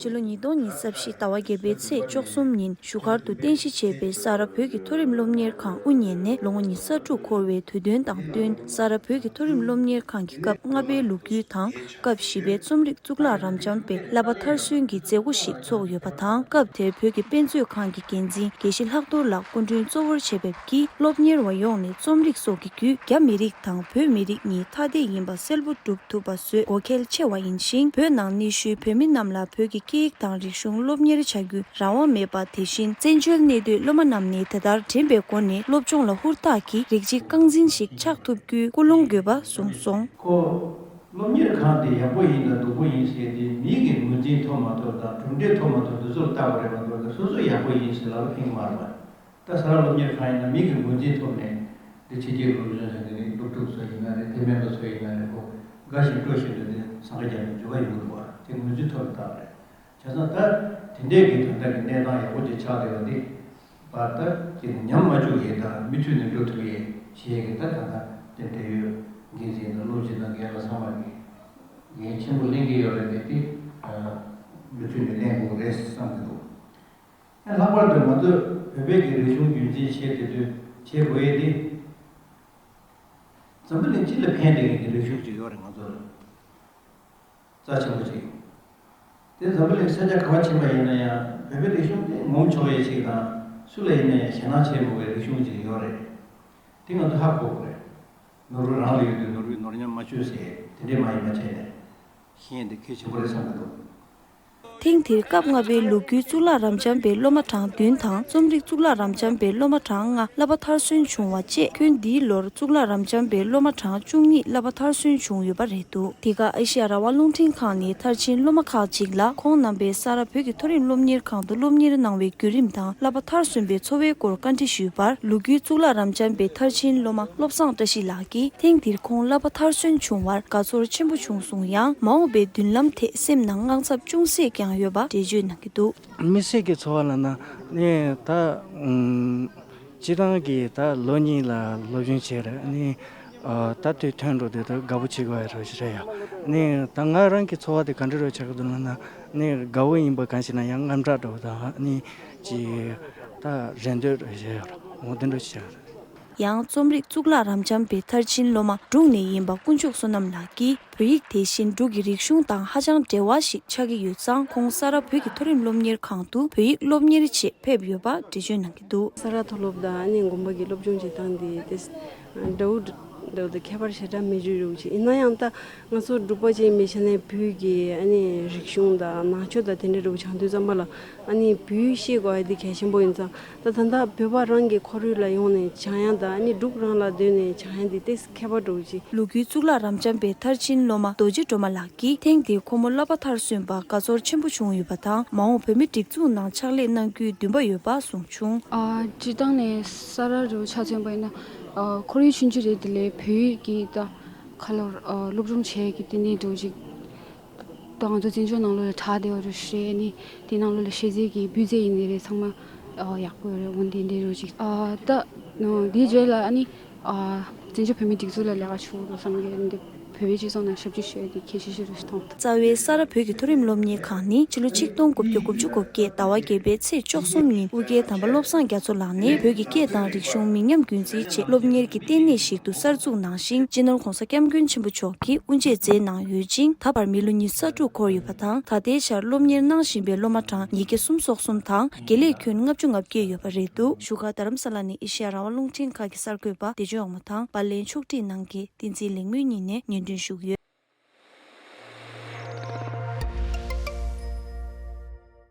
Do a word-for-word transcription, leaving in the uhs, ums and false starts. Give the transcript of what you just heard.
ཕྱི་ལོ་ཉིས་སྟོང་ཉི་ཤུ་རྩ་བཞི་ཟླ་བ་བརྒྱད་པའི་ཚེས་བཅུ་གསུམ་ཉིན་བཞུགས་སྒར་དུ་རྟེན་གཞི་བྱས་པའི་ས་རཱ་བོད་ཀྱི་མཐོ་རིམ་སློབ་གཉེར་ཁང་དབུ་བརྙེས་ནས་ལོ་ངོ་ཉི་ཤུ་རྩ་དྲུག་འཁོར་བའི་དུས་སྟོན་དང་བསྟུན། ས་རཱ་བོད་ཀྱི་མཐོ་རིམ་སློབ་གཉེར་ཁང་གི་སྐབས་ལྔ་པའི་ལོ་རྒྱུས་དང་། སྐབས་བཞི་པའི་རྩོམ་རིག་གཙུག་ལག་རབ་འབྱམས་པའི་བསླབ་པ་མཐར་སོན་གྱི་མཛད་སྒོ་ཞིག་ཚོགས་ཡོད་པ་དང་། སྐབས་དེར་བོད་ཀྱི་དཔེ་མཛོད་ཁང་གི་འགན་འཛིན་དགེ་བཤེས་ལྷག་རྡོར་ལགས་སྐུ་མགྲོན་གཙོ་བོར་བྱས་པའི་ཀྱིས་སློབ་གཉེར་བ་ཡོངས་ནས་རྩོམ་རིག་སོགས་ཀྱི་བརྒྱུད་རྒྱ་མི་རིགས་དང་བོད་མི་རིགས་གཉིས་ཐ་དད་ཡིན་པ་གསལ་པོ་སྒྲུབ་ཐུབ་པ་བཟོས་དགོས་གལ་ཆེ་བ་ཡིན་ཞིང་། བོད་ནང་གནས་བཞུགས་བོད་མི་རྣམས་ལ་བོད་ཀྱི་སྐད་ཡིག་དང་རིག་གཞུང་སློབ་གཉེར་བྱ་རྒྱུའི་རང་དབང་མེད་པ། དེ་བཞིན་བཙན་བྱོལ་གནས་སྡོད་སློབ་མ་རྣམས་ནས་དེ་ལྟར་དྲན་པའི་སྒོ་ནས་སློབ་སྦྱོང་ལ་ཧུར་ཐག་གིས་རིགས་གཅིག་རྐང་འཛིན་ཞིག་ཆགས་ཐུབ་རྒྱུའི་ཀུན་སློང་དགོས་པ་གསུངས་སོང་། ཁོ་སློབ་གཉེར་ཁང་དེ་ཡག་པོ་ཡིན་དང་སྡུག་པོ་ཡིན་ཟེར་དེ་མིའི་གི་ངོས་འཛིན་ཐོབ་མ་ཐོབ་དང་གྲུབ་འབྲས་ཐོབ་མ་ཐོབ་དེ་ཚོར་ལྟ་བ་རེད་མ་གཏོགས་ད་སོ་སོ་ཡག་པོ་ཡིན་ཟེར་ལབ་ཕན་གི་མ་རེད་པ། ད་ས་རཱ་སློབ་གཉེར་ཁང་ཡིན་ན་མིའི་གི་ངོས་འཛིན་ཐོབ་ནས་འདི་ཕྱི་རྒྱལ་སློབ་སྦྱོང་བྱས་ནས་སློབ་ཕྲུག་ཚོ་ཡིན་ན་རེད། དེ་སྨན་པ་ཚོ་ཡིན་ན་རེད། ཁོ་དགའ་ཞིང་སྤྲོ་བཞིན་དུ་དེ་སངས་རྒྱས་ཀྱི་འཇུག་པ་ཡོང་གི་འདུག་པ། དེ་ངོས་འཛིན་ཐོབ་ནས་ལྟ་བ་རེད། བྱས་ཙང་ད་དེ་འདྲའི་གི་ད་ལྟ་གི་གནས་སྟངས་ཡག་པོ་ཅིག་ཆགས་བསྡད་པ་འདི་བར་ད་ཅིག་ཉམས་མ་བཅུག་ཡས་དང་མུ་མཐུད་ནས་འགྲོ་ཐུབ་ཡས་བྱེད་ཡས་གི་ད་ད་ལྟ་དེ་འབྲེལ་ཡོད་འགན་འཛིན་དང་སློབ་སྤྱི་དང་རྒན་ལགས་ཚང་མ་གི་འགན་ཆེན་པོ་ལེན་གི་ཡོད་རེད། དེ་དེ་མུ་མཐུད་ནས་ལེན་དགོས་རེད་བསམ་གི་འདུག་ཨ་ལྷག་པར་དུ་ང་ཚོས་བོད་པའི་གི་རིག་གཞུང་རྒྱུན་འཛིན་བྱེད་དེ་དུས་བྱེད་དགོས་ཡས་དེ། འཛམ་བུ་གླིང་སྤྱི་ལ་ཕན་བསྡད་མཁན་གྱི་རིག་གཞུང་ཅིག་ཡོད་རེད་ང་ཚོ་ལ། རྩ་ཆེན་པོ་ཅིག་དེ་འཛམ་བུ་གླིང་ས་ཆ་ག་པར་ཕྱིན་པ་ཡིན་ན་ཡང་བོད་པའི་རིག་གཞུང་དེ་ངོམ་ཆོག་ཡས་ཅིག་དང་སུ་ལ་ཡིན་ན་ཡང་ཞེད་སྣང་བྱེད་དགོས་པའི་རིག་གཞུང་ཅིག་ཡོད་རེད། དེ་ང་ཚོ་ཧ་གོ་དགོས་རེད། ནོར་བུ་རང་ལ་ཡོད་དུས་ནོར་བུའི་ནོར་ཉམས་མ་བཅོས་ཟེར་དེ་འདྲས་མ་ཡིན་པ་བྱས་ནས་ཤེས་ཡས་དེ་གལ་ཆེན་པོ་རེད་བསམ་གྱི་འདུག་ཐེངས་འདིར་སྐབས་ལྔ་པའི་ལོ་རྒྱུས་གཙུག་ལག་རབ་འབྱམས་པའི་སློབ་མ་གྲངས་བདུན་དང་རྩོམ་རིག་གཙུག་ལག་རབ་འབྱམས་པའི་སློབ་མ་གྲངས་ལྔ་བསླབ་པ་མཐར་སོན་བྱུང་བ་བཅས་ཁྱོན་འདིའི་ལོར་གཙུག་ལག་རབ་འབྱམས་པའི་སློབ་མ་གྲངས་བཅུ་གཉིས་བསླབ་པ་མཐར་སོན་བྱུང་ཡོད་པ་རེད་འདུག་འདི་ག་ཨེ་ཤེ་ཡ་རང་དབང་རླུང་འཕྲིན་ཁང་ནས་མཐར་ཕྱིན་སློབ་མ་ཁག་ཅིག་ལ་ཁོང་རྣམ་པས་ས་རཱ་བོད་ཀྱི་མཐོ་རིམ་སློབ་གཉེར་ཁང་དུ་སློབ་གཉེར་གནང་བའི་བརྒྱུད་རིམ་དང་བསླབ་པ་མཐར་སོན་པའི་འཚོ་བའི་སྐོར་བཀའ་འདྲི་ཞུས་པར་ལོ་རྒྱུས་གཙུག་ལག་རབ་འབྱམས་པའི་མཐར་ཕྱིན་སློབ་མ་བློ་བཟང་བཀྲ་ཤིས་ལགས་ཀྱིས་ཐེངས་འདིར་ཁོང་བསླབ་པ་མཐར་སོན་བྱུང་བར་དགའ་ཚོར་ཆེན་པོ་བྱུང་གསུངས་ཡང་མ་འོངས་པའི་མདུན་ལམ་ཐད་སེམས་ནང་དངངས་འཚབ་ཅུང་ཟད་ཀྱང་ཡོད་པ་འགྲེལ་བརྗོད་གནང་གི་འདུག་དམིགས་བསལ་གྱི་ཚོར་བ་ལབ་ན་ནི་ད་ཨུམ་སྤྱིར་བཏང་གི་ད་ལོ་གཉིས་ལ་སློབ་སྦྱོང་བྱས་རེད་ནི་ཨ་ད་དུས་ཐོན་འགྲོ་དུས་ད་དགའ་པོ་བྱེད་དགོས་ཡ་རེད་ཞེས་རེད་ཡ། ནི་ད་ང་རང་གི་ཚོར་བ་དེ་ག་འདྲ་རེད་ཆགས་ཀྱི་འདུག་ལབ་ན་ནི་དགའ་བོ་ཡིན་པ་གང་ཞིག་ན་ཡང་དངངས་སྐྲག་འདྲ་བོ་དང་ནི་ཅི་ད་རེ་འདོད་རེ་བྱས་ཡོད་རེད། འོ་དེ་འདྲ་ཞིག་ཡོད་རེད། ཡང་རྩོམ་རིག་གཙུག་ལག་རབ་འབྱམས་པའི་མཐར་ཕྱིན་སློབ་མ་འབྲུག་ནས་ཡིན་པ་དཀོན་མཆོག་བསོད་ནམས་ལགས་ཀྱིས་བོད་ཡིག་དེ་བཞིན་འབྲུག་གི་རིག་གཞུང་དང་ཧ་ཅང་འབྲེལ་བ་ཞིག་ཆགས་ཀྱི་ཡོད་ཙང་ཁོང་ས་རཱ་བོད་ཀྱི་མཐོ་རིམ་སློབ་གཉེར་ཁང་དུ་བོད་ཡིག་སློབ་གཉེར་ཆེད་ཕེབས་ཡོད་པ་འགྲེལ་བརྗོད་གནང་གི་འདུག་ས་རཱ་མཐོ་སློབ་དང་ཨ་ནི་དགོན་པ་གི་སློབ་སྦྱོང་བྱེད་སྟངས་དེ་དེ་འདྲ་བོ་འདྲ་བོ་དང་ཁྱད་པར་ཞེ་དྲག་མེད་རྒྱུ་རེད་ཅེས། ཡིན་ན་ཡང་ད་ང་ཚོ་འབྲུག་པ་ཅིག་ཡིན་པའི་ཆ་ནས་བོད་ཀྱི་ཨ་ནི་རིག་གཞུང་དང་ནང་ཆོས་དང་དེ་འདྲ་འདྲ་བོ་སྦྱང་དུས་ཙམ་པ་ལ་ཨ་ནི་བོད་ཡིག་ཤེས་དགོས་ཡ་དེ་གལ་ཆེན་པོ་ཡིན་ཙང་། ད་ད་ལྟ་བོད་པ་རང་གི་ཁོར་ཡུག་ལ་ཡོང་ནས་སྦྱང་ཡ་དང་ཨ་ནི་འབྲུག་རང་ལ་སྡོད་ནས་སྦྱང་ཡ་འདི་ཏོག་ཙམ་ཁྱད་པར་འདྲ་བོ་ཅིག་ལོ་རྒྱུས་གཙུག་ལག་རབ་འབྱམས་པའི་མཐར་ཕྱིན་སློབ་མ་རྡོ་རྗེ་སྒྲོལ་མ་ལགས་ཀྱིས་ཐེངས་འདིར་ཁོ་མོ་བསླབ་པ་མཐར་སོན་པར་དགའ་ཚོར་ཆེན་པོ་བྱུང་ཡོད་པ་དང་མ་འོངས་བོད་མི་སྒྲིག་འཛུགས་ནང་ཕྱག་ལས་གནང་རྒྱུའི་འདུན་པ་ཡོད་པ་གསུངས་བྱུང་། ཨ་སྤྱིར་བཏང་ནས་ས་རཱ་རུ་ཆ་མཚོན་པ་ཡིན་ན་ཨ་ཁོར་ཡུག་ཆུང་ཆུང་རེད། དེ་ལས་བོད་ཡིག་གི་ད་ཁ་ལོར་ཨ་སློབ་སྦྱོང་བྱེད་ཀྱི་དེ་ནས་འདྲ་བོ་ཅིག་ད་ང་ཚོ་བཙན་བྱོལ་ནང་ལོགས་ལ་གྲགས་བསྡད་པ་རུ་ཞེས་ནི་དེ་ནང་ལོགས་ལ་ཤེས་ཚད་ཀྱི་སྤུས་ཚད་ཡིན་ནི་རེད། ཚང་མ་ཨ་ཡག་པོ་རེད། འོན་ཏེ་འདི་རུ་ཅིག་ཨ་ད་འདིའི་རྗེས་ལ་ཨ་ནི་ཨ་བཙན་བྱོལ་བོད་མིའི་སྒྲིག་འཛུགས་ལ་ལས་ཀ་བྱེད་དགོས་བསམ་གི་འདི་བོད་པའི་སྤྱི་ཚོགས་ནང་ཞབས་ཕྱི་ཞུ་ཡ་འདི་གལ་ཆེ་ཤོས་རུ་མཐོང་། རྩ་བའི་ས་རཱ་བོད་ཀྱི་མཐོ་རིམ་སློབ་གཉེར་ཁང་ནི་ཕྱི་ལོ་ཆིག་སྟོང་དགུ་བརྒྱ་དགུ་བཅུ་གོ་བརྒྱད་ཟླ་བ་བརྒྱད་པའི་ཚེས་བཅུ་གསུམ་ཉིན་ཨོ་རྒྱན་དམ་པ་བློ་བཟང་རྒྱ་མཚོ་ལགས་ནས་བོད་ཀྱི་སྐད་དང་རིག་གཞུང་མི་ཉམས་རྒྱུན་འཛིན་ཆེད་སློབ་གཉེར་གྱི་ལྟེ་གནས་ཤིག་ཏུ་གསར་འཛུགས་གནང་ཞིང་སྤྱི་ནོར་༧གོང་ས་༧སྐྱབས་མགོན་ཆེན་པོ་མཆོག་གིས་དབུ་འབྱེད་མཛད་གནང་ཡོད་ཅིང་ད་བར་མི་ལོ་ཉི་ཤུ་རྩ་དྲུག་འཁོར་ཡོད་པ་དང་ད་ལྟའི་ཆར་སློབ་གཉེར་གནང་བཞིན་པའི་སློབ་མ་གྲངས་ཉིས་བརྒྱ་སུམ་ཅུ་སོ་གསུམ་དང་དགེ་ལས་ཁྱོན་ལྔ་བཅུ་ང་བརྒྱད་ཡོད་པ་རེད་འདུག་བཞུགས་སྒར་རྡ་རམ་ས་ལ་ནས་ཨེ་ཤེ་ཡ་རང་དབང་རླུང་འཕྲིན་ཁང་གི་གསར་འགོད་པ་བདེ་ལྗོན་དབང་མོ་དང་པར་ལེན་ཕྱོགས་སྒྲིག་གནང་མཁན་བསྟན་འཛིན་ལེགས་མོའི་གཉིས་ནས་སྙན་སྒྲོན་ཞུས་ཡོད།